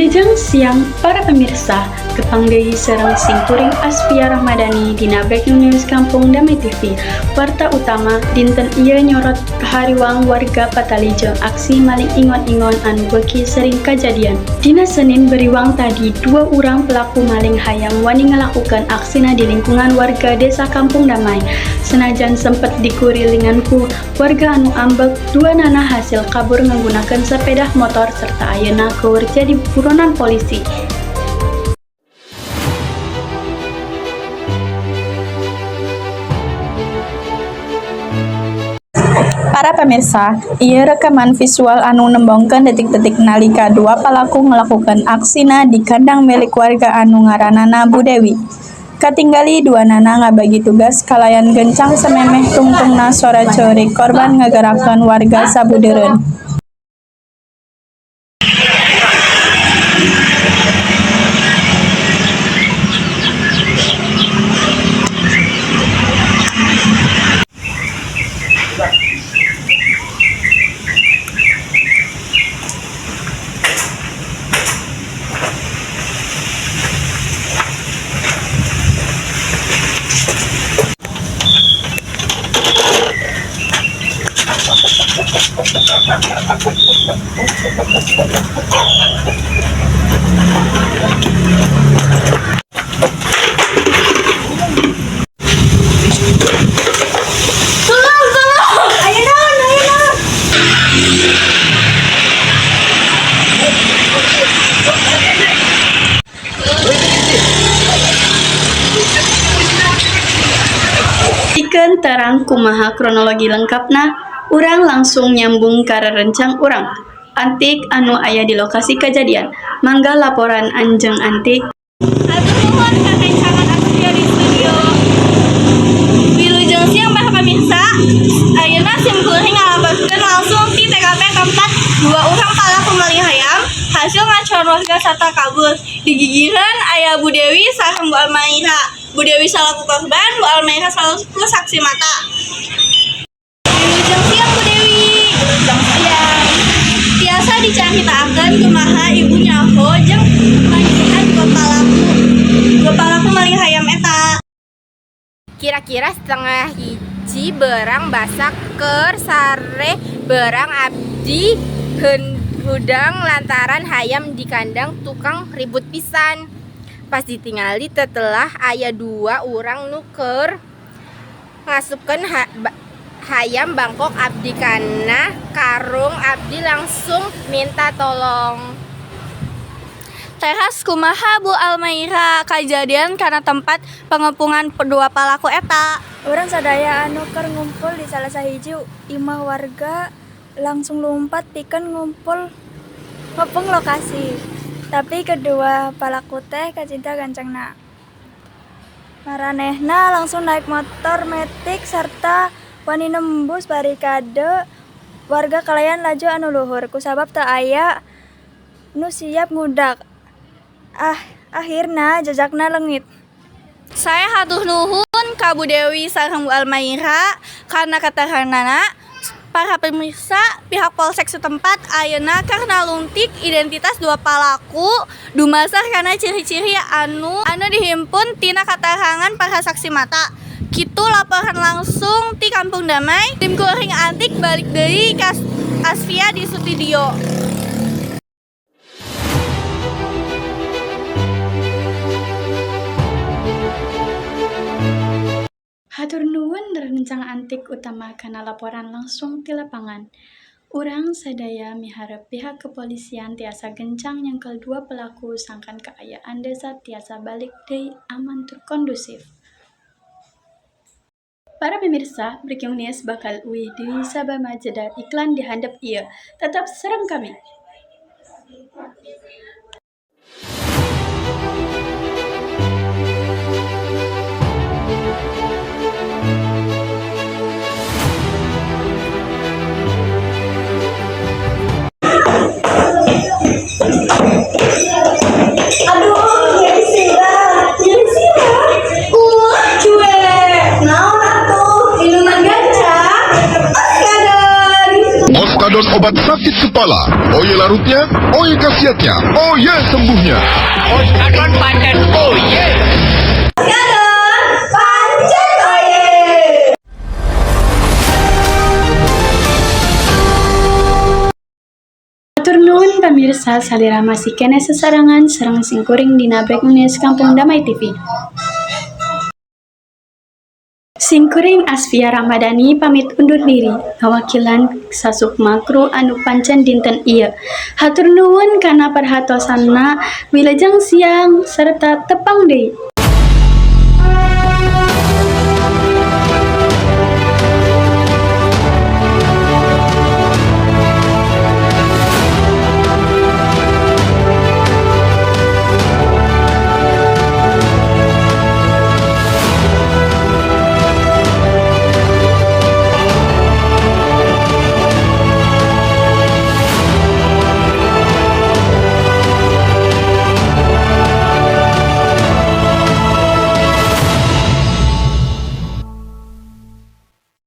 Wilujeng siang, para pemirsa, tepang deui sareng simkuring Asfia Rahmadani dina Breaking News Kampung Damai TV. Warta utama dinten ieu nyorot kahariwang warga patali jeung aksi maling ingon-ingon anu beuki sering kajadian. Dina Senin beriwang tadi, dua urang pelaku maling hayam wani ngalakukeun aksina di lingkungan warga Desa Kampung Damai. Senajan sempet dikurilingan ku warga anu ambek, duanana hasil kabur menggunakan sepeda motor serta ayeuna keur jadi buronan polisi. Para pemirsa, ieu rekaman visual anu nembongkeun detik-detik nalika dua palaku ngalakukeun aksina di kandang milik warga anu ngaranana Bu Dewi. Katinggali duanana ngabagi tugas kalayan gancang samemeh tungtungna sora ceurik korban ngagerakeun warga sabudeureun. Tolong, tolong. Ayo naon, ayo naon. Pikeun terang kumaha kronologi lengkapna, urang langsung nyambung ka rerencang urang, Antik, anu aya di lokasi kajadian. Mangga laporan anjeng, Antik. Hatur nuhun ka rencangan Asfia di studio. Wilujeng siang, para pemirsa. Ayeuna sim kuring ngalaporkeun langsung ti TKP tempat dua orang palaku maling hayam hasil ngacoan warga sarta kabur. Di gigireun aya Bu Dewi sareng Bu Almaira. Bu Dewi salaku korban, Bu Almaira salaku saksi mata. Wilujeng siang, Bu Dewi. Wilujeng siang. Tiasa dicaritakeun kumaha ibu nyaho jeung manggihan dua palaku maling hayam eta? Kira-kira 12.30 berang, basa keur sare berang, abdi hudang lantaran hayam di kandang tukang ribut pisan. Pas ditingali tetelah aya dua urang nu keur ngasupkeun hayam bangkok abdi kana karung, abdi langsung minta tolong. Teras kumaha, Bu Almaira, kejadian kana tempat pengepungan dua palaku eta? Urang sadaya anu keur ngumpul di salah sahiji imah warga langsung lumpat pikeun ngumpul ngepung lokasi. Tapi kedua palaku teh kacinta gancangna. Maranehna langsung naik motor metik sarta wani nembus barikade warga kalayan laju anu luhur kusabab teu aya nu siap ngudak. Ah, akhirna jejakna leungit. Saya hatur nuhun ka Bu Dewi sareng Bu Almaira karena keteranganna. Para pemirsa, pihak polsek setempat ayeuna keur nalungtik identitas dua palaku dumasar kana ciri-ciri anu anu dihimpun tina keterangan para saksi mata. Kitu laporan langsung ti Kampung Damai. Tim kuring Antik, balik deui ka Asfia di studio. Hatur nuhun, rencang Antik Utama, kana laporan langsung ti lapangan. Urang sadaya miharep pihak kepolisian tiasa gancang nyengkel dua pelaku sangkan kaayaan desa tiasa balik deui aman tur kondusif. Para pemirsa, Breaking News bakal uih deui sabama jeda iklan di handap ieu. Tetap sareng kami. Aduh, nyeri sirah, nyeri sirah. Cuek. Naon atuh, minuman gancang. Oskadon. Oskadon. Oskadon obat sakit kepala. Oye larutnya, oye khasiatnya, oye sembuhnya. Oskadon pancen oye. Pancen oye. Hatur nuhun pamirsa, salira masih keneh sasarengan sareng simkuring dina Breaking News Kampung Damai TV. Simkuring Asfia Ramadhani pamit undur diri ngawakilan sasukma kru anu pancen dinten ieu. Hatur nuhun kana perhatosanna, wilujeng siang serta tepang deui.